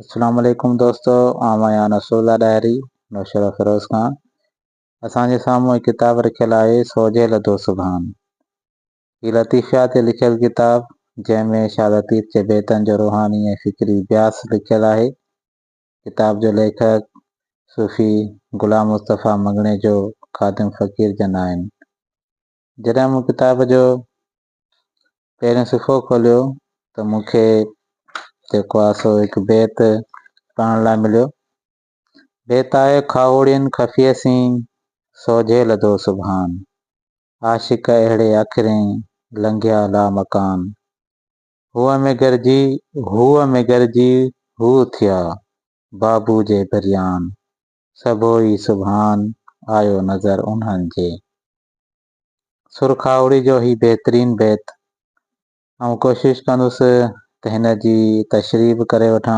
اسلام عليڪم دوستو، آئون آهيان نصرالله ڏاهري، نوشهروفيروز کان. اسان جي سامهون هڪ ڪتاب رکيل آهي سوجهي لڌو سبحان. هي لطيفيات تي لکيل ڪتاب جنهن ۾ شاهه لطيف جي بيتن جو روحاني ۽ فڪري اڀياس لکيل آهي. ڪتاب جو ليکڪ صوفي غلام مصطفيٰ مڱڻيجو خادم فقير جن آهن. جڏهن مون ڪتاب جو پهريون صفحو کوليو ته مون کي جيڪو آهي سو هڪ بيت پڙهڻ لاء مليو. بيت آهي کاهوڙين خفيء سين، سوجهي لڌو سبحان. عاشق اهڙي آخرين، لنگهيا لا مڪان. هوء ۾ گرجي، هوء ۾ گرجي هو ٿيا، بابو جي بريان. سڀوئي سبحان، آيو نظر انهن جي. سر کاهوڙي جو هي بهترين بيت. آئون ڪوشش ڪندس ته هن جي تشريح به ڪري وٺان.